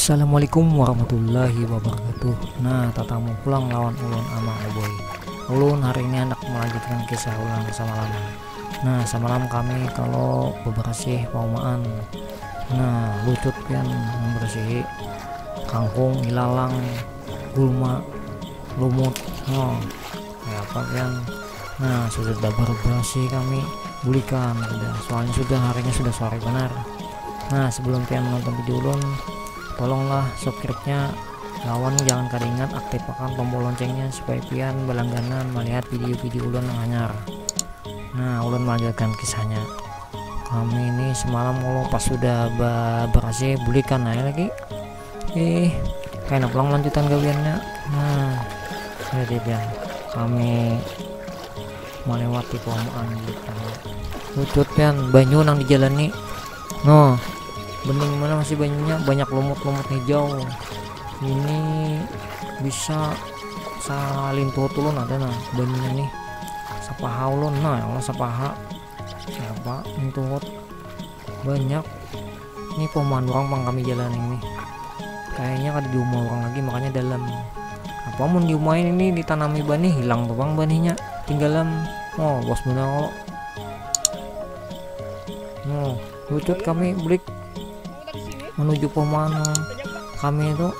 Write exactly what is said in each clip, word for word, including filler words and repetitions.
Assalamualaikum warahmatullahi wabarakatuh. Nah, tatamu pulang lawan ulun, Amang Uboy. Ulun hari ini handak melanjutkan kisah ulun samalam. Nah, samalam kami kalau bebersih paumaan. Nah, lucut pian membersihi kangkung, ilalang, gulma, lumut. Nah, kayak apa pian? Nah, sudah bebersih kami, bulikan sudah. Soalnya sudah harinya sudah sore benar. Nah, sebelum pian menonton video ulun, tolonglah subscribe-nya lawan jangan kada ingat aktifkan tombol loncengnya supaya pian berlangganan melihat video-video ulun yang anyar. Nah, ulun melanjutkan kisahnya. Kami ini semalam kalau pas sudah bebersih, bulikan aja lagi. Ih, kayak pulang lanjutan gawiannya. Nah, jadi pian, kami melewati perumahan gitu. Lucut pian, banyu nang dijalani. Noh, bening mana masih banyunya, banyak lumut-lumut hijau. Ini bisa salintuh ulun ada nah banyunya nih. Sapaha ulun, nah, ya Allah, sapaha. Siapa? Intuhut. Banyak. Ini perumahan orang pang kami jalan ini. Kayaknya kada di rumah orang lagi, makanya dalam. Apa mun di rumah ini ditanami banih, hilang tuh bang banihnya. Tinggalan. Oh, bos benar kok. Oh, lucut kami bulik menuju perumahan kami itu.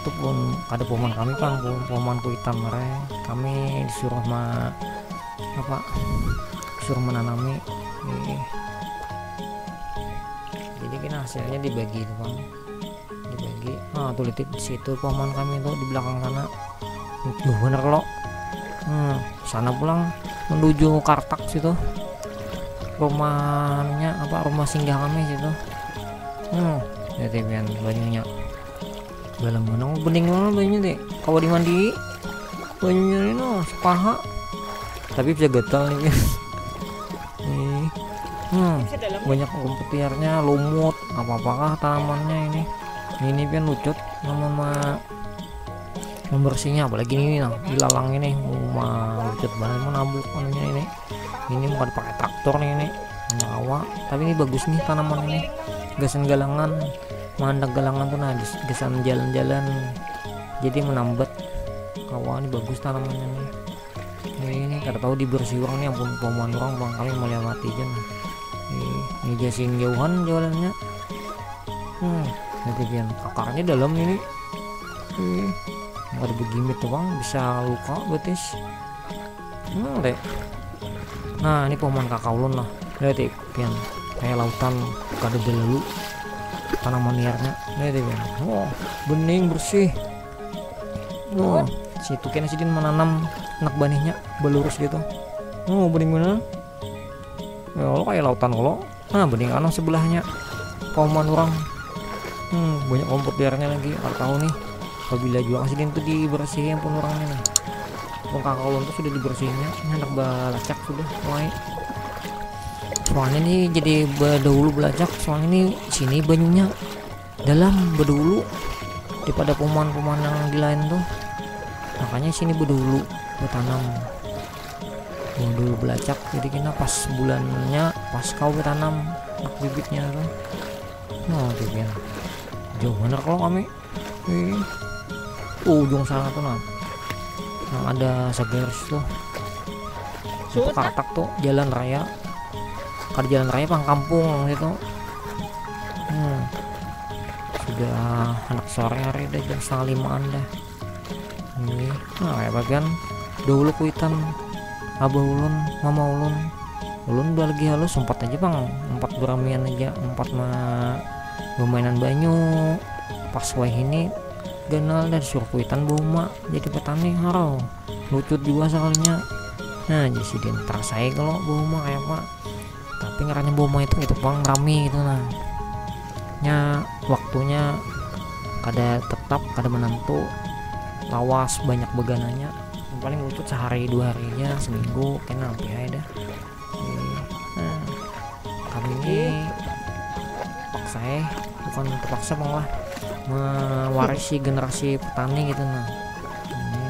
Itu pun kada perumahan kami pang, perumahan kuitan mereka. Kami disuruh ma apa, disuruh menanami. Iya. Jadi kena hasilnya dibagi itu bang, dibagi. Nah, tuh lihat di situ paman kami tuh di belakang sana. Duh, bener kalau. Hmm, sana pulang menuju Kartak situ. Rumahnya apa, rumah singgah kami situ. Hmm, jadi pian banyunya. Dalam mana? Oh, bening mana banyunya deh. Kawa dimandi. Banyunya ini noh, sepaha. Tapi bisa gatal nih. Nih. Hmm, banyak rumput liarnya, lumut, apa-apakah tanamannya ini. Ini pian lucut, nama ma membersihnya, apalagi ini nah, ilalang ini, uma lucut banget menabuk anunya ini. Ini bukan pakai traktor nih ini, nyawa. Tapi ini bagus nih tanaman ini, gasan galangan, mandak galangan tuh nah, gasan jalan-jalan, jadi menambat. Kawa ini bagus tanamannya nih. Ini, ini kada tahu dibersih orang nih, ampun, paman orang bang, kami melewati aja nih. Ini, ini jasing jauhan jalannya. Hmm, jadi pian, akarnya dalam ini. Hmm, ada begimit tuh bang, bisa luka betis. Hmm, deh. Nah, ini paman kakak ulun lah. Lihat deh, pian, kayak lautan, kada ada lalu tanaman liarnya. Lihat deh pian. Wah, bening bersih. Wah, situ kena sidin menanam anak banihnya, belurus gitu. Oh, bening bener. Ya Allah, kayak lautan kalau. Nah, bening anu sebelahnya, paman orang. Hmm, banyak rumput liarnya lagi, kada tahu nih. Apabila juga sidin tuh dibersihin pun orangnya nih. Pun kakak ulun tuh sudah dibersihinnya, ini anak balacak sudah mulai. Soalnya nih jadi bedahulu belacak, soalnya nih sini banyunya dalam bedahulu daripada paman-paman yang di lain tuh. Makanya sini bedahulu bertanam. Bedahulu belacak, jadi kena pas bulannya pas kau bertanam anak bibitnya tuh. Nah, tuh pian. Jauh bener kalau kami. Ih. Tuh ujung sana tuh nah. Yang ada segaris tuh. Itu Kartak tuh, jalan raya. Kada jalan raya pang, kampung gitu. Hmm. Sudah anak sore hari dah, jam setengah limaan dah. Ini, nah, kayak bagian dahulu kuitan abah ulun, mama ulun. Ulun udah lagi halus, sempat aja bang, empat beramian aja, empat ma bermainan banyu. Pas wahini ganal dan suruh kuitan bauma jadi petani, harau. Lucut juga sekalinya. Nah, jadi sidin terasai kalau bauma kayak apa. Tapi ngarannya bauma itu gitu bang, rami gitu nah. Nya waktunya kada tetap, kada menentu, lawas, banyak begananya. Paling lucut sehari dua hari aja, seminggu kena sampai aja dah. Iya. Nah, kami ini paksa eh, bukan terpaksa bang lah, mewarisi generasi petani gitu nah. Ini.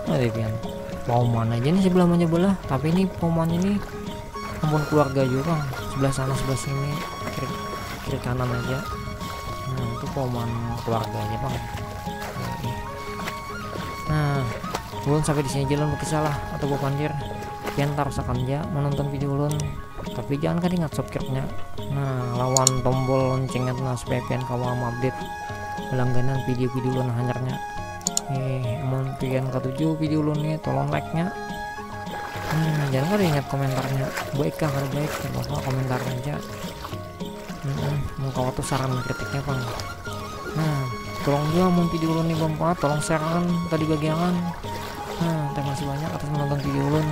Nah, dia pian. Paman aja nih sebelah mana belah, tapi ini paman ini ampun keluarga juga bang. Sebelah sana, sebelah sini, kiri, kiri kanan aja. Itu paman keluarganya, Bang. Nah, ulun sampai di sini aja, ulun berkisah lah atau bapandir. Pian tarusakan aja menonton video ulun, tapi jangan kada ingat subscribe-nya. Nah, lawan tombol loncengnya tuh, nah, supaya pian kawa mengupdate langganan video-video ulun hanyarnya. Eh, amun pian katuju video ulun nih, tolong like-nya. Nah, jangan kada ingat komentarnya. Baik kah kada baik, tidak apa, komentar aja. Mm-mm, mun kawa tuh saran kritiknya, Bang. Nah, tolong juga mun video ulun ini bermanfaat, tolong share-an tadi bagiangan. Nah, terima kasih banyak atas menonton video ulun.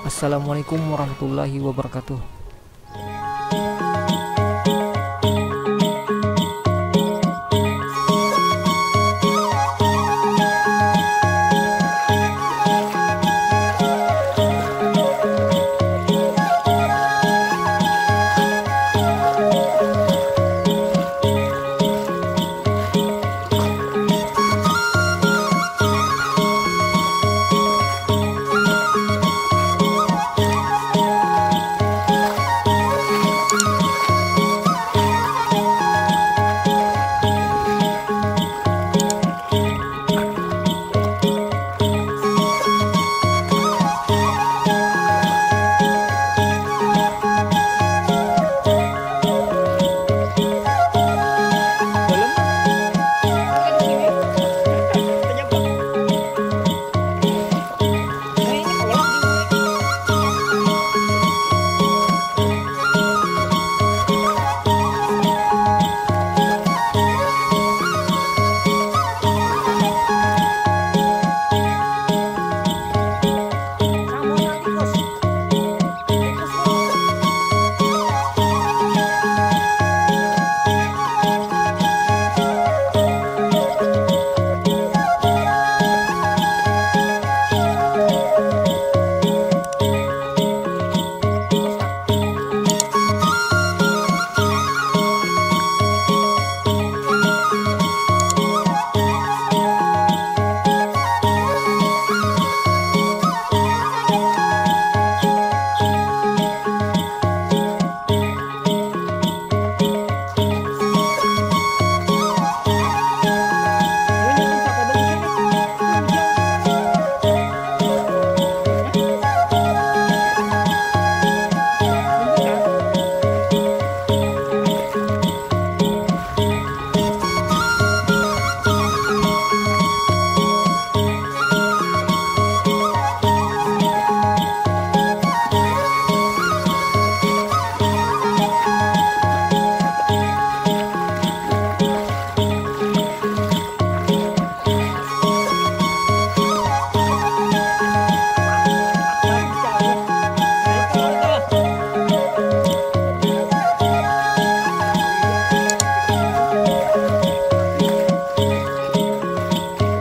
Assalamualaikum warahmatullahi wabarakatuh.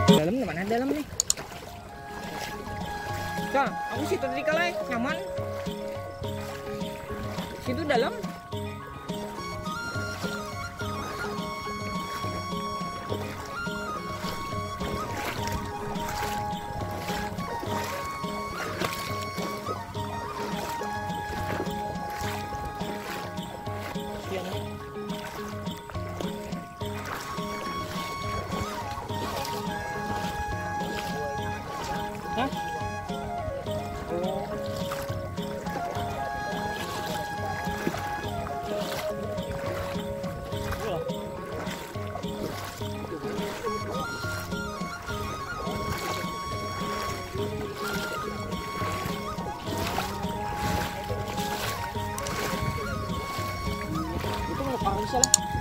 Dalam, mana dalam nih? Nah, aku situ tadi kalai, nyaman. Situ dalam. Hah? Itu mau parang bisa lah.